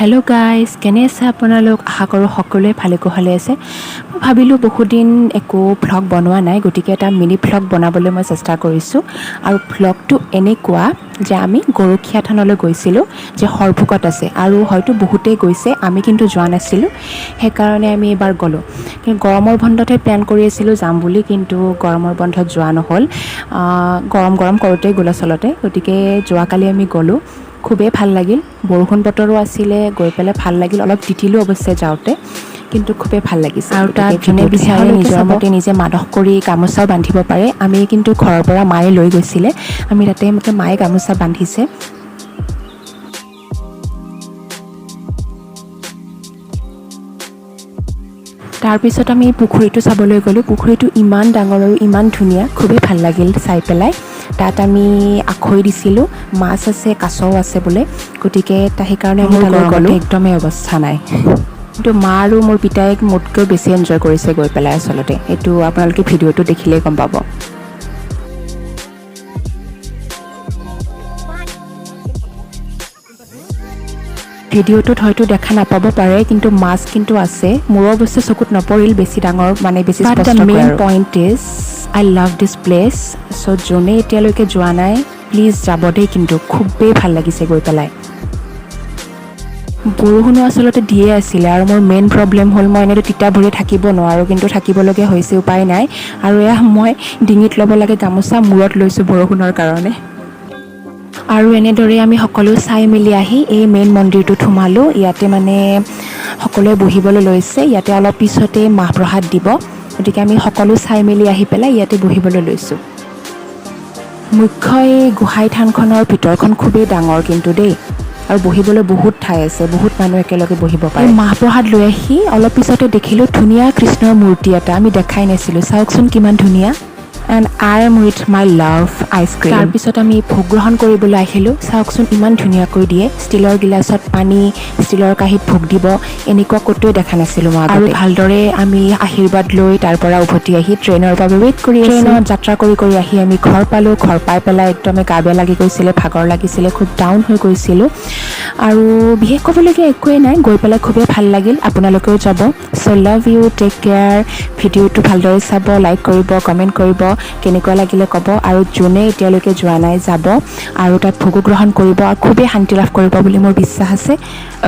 Hello' guys, কেনে আছে আপোনালোক? আশা কৰোঁ সকলোৱে ভালে কুশলে আছে। মই ভাবিলোঁ বহুদিন একো ভ্লগ বনোৱা নাই, গতিকে এটা মিনি ভ্লগ বনাবলৈ মই চেষ্টা কৰিছোঁ। আৰু ভ্লগটো এনেকুৱা যে আমি গৰখীয়া থানলৈ গৈছিলোঁ, যে সৰভোগত আছে আৰু হয়তো বহুতেই গৈছে, আমি কিন্তু যোৱা নাছিলোঁ। সেইকাৰণে আমি এইবাৰ গ'লোঁ। কিন্তু গৰমৰ বন্ধতহে প্লেন কৰি আছিলোঁ যাম বুলি, কিন্তু গৰমৰ বন্ধত যোৱা নহ'ল। গৰম গৰম কৰোঁতেই গ'ল আচলতে। গতিকে যোৱাকালি আমি গ'লোঁ, খুবেই ভাল লাগিল। বৰষুণ বতৰো আছিলে, গৈ পেলাই ভাল লাগিল। অলপ তিতিলোঁ অৱশ্যে যাওঁতে, কিন্তু খুবেই ভাল লাগিছে। আৰু তাত যোনে বিচাৰে নিজৰ মতে নিজে মানস কৰি গামোচাও বান্ধিব পাৰে। আমি কিন্তু ঘৰৰ পৰা মায়ে লৈ গৈছিলে, আমি তাতে মতে মায়ে গামোচা বান্ধিছে। তাৰপিছত আমি পুখুৰীটো চাবলৈ গ'লোঁ। পুখুৰীটো ইমান ডাঙৰ আৰু ইমান ধুনীয়া, খুবেই ভাল লাগিল চাই পেলাই। তাত আমি আখৈ দিছিলোঁ, মাছ আছে, কাছও আছে বোলে। গতিকে সেইকাৰণে আমি তালৈ গ'লোঁ। একদমেই অৱস্থা নাই, কিন্তু মা আৰু মোৰ পিতাইক মোতকৈ বেছি এনজয় কৰিছে গৈ পেলাই। আচলতে এইটো আপোনালোকে ভিডিঅ'টো দেখিলেই গম পাব। ভিডিঅ'টোত হয়তো দেখা নাপাব পাৰে, কিন্তু মাছ কিন্তু আছে। মোৰো অৱশ্যে চকুত নপৰিল বেছি ডাঙৰ, মানে বেছি। The main point is I love this place. So যোনে এতিয়ালৈকে যোৱা নাই, প্লিজ যাব দেই। কিন্তু খুবেই ভাল লাগিছে গৈ পেলাই। বৰষুণো আচলতে দিয়ে আছিলে আৰু মোৰ মেইন প্ৰব্লেম হ'ল মই এনেতো তিতা ভৰি থাকিব নোৱাৰোঁ, কিন্তু থাকিবলগীয়া হৈছে, উপায় নাই। আৰু এয়া মই ডিঙিত ল'ব লাগে গামোচা, মূৰত লৈছোঁ বৰষুণৰ কাৰণে। আৰু এনেদৰে আমি সকলো চাই মেলি আহি এই মেইন মন্দিৰটোত সোমালোঁ। ইয়াতে মানে সকলোৱে বহিবলৈ লৈছে। ইয়াতে অলপ পিছতে মাহ প্ৰসাদ দিব। গতিকে আমি সকলো চাই মেলি আহি পেলাই ইয়াতে বহিবলৈ লৈছোঁ। মুখ্য এই গোসাঁই থানখনৰ ভিতৰখন খুবেই ডাঙৰ কিন্তু দেই, আৰু বহিবলৈ বহুত ঠাই আছে, বহুত মানুহ একেলগে বহিব পাৰে। মাহ প্ৰসাদ লৈ আহি অলপ পিছতে দেখিলোঁ ধুনীয়া কৃষ্ণৰ মূৰ্তি এটা, আমি দেখাই নাছিলোঁ। চাওকচোন কিমান ধুনীয়া। And I am with my love ice cream. তাৰপিছত আমি ভোগ গ্ৰহণ কৰিবলৈ আহিলোঁ। চাওকচোন, ইমান ধুনীয়াকৈ দিয়ে। ষ্টীলৰ গিলাচত পানী, ষ্টীলৰ কাঁহীত ভোগ দিব। এনেকুৱা ক'তোৱে দেখা নাছিলোঁ মই। আৰু ভালদৰে আমি আশীৰ্বাদ লৈ তাৰ পৰা উভতি আহি ট্ৰেইনৰ বাবে ৱেইট কৰি, ট্ৰেইনত যাত্ৰা কৰি কৰি আহি আমি ঘৰ পালোঁ। ঘৰ পাই পেলাই একদমেই গা বেয়া লাগি গৈছিলে, ভাগৰ লাগিছিলে, খুব ডাউন হৈ গৈছিলোঁ। আৰু বিশেষ ক'বলগীয়া একোৱেই নাই। গৈ পেলাই খুবেই ভাল লাগিল, আপোনালোকেও যাব। So love you, take care. ভিডিঅ'টো ভালদৰে চাব, লাইক কৰিব, কমেণ্ট কৰিব, কেনেকুৱা লাগিলে ক'ব। আৰু যোনে এতিয়ালৈকে যোৱা নাই, যাব আৰু তাত ভোগো গ্ৰহণ কৰিব আৰু খুবেই শান্তি লাভ কৰিব বুলি মোৰ বিশ্বাস আছে।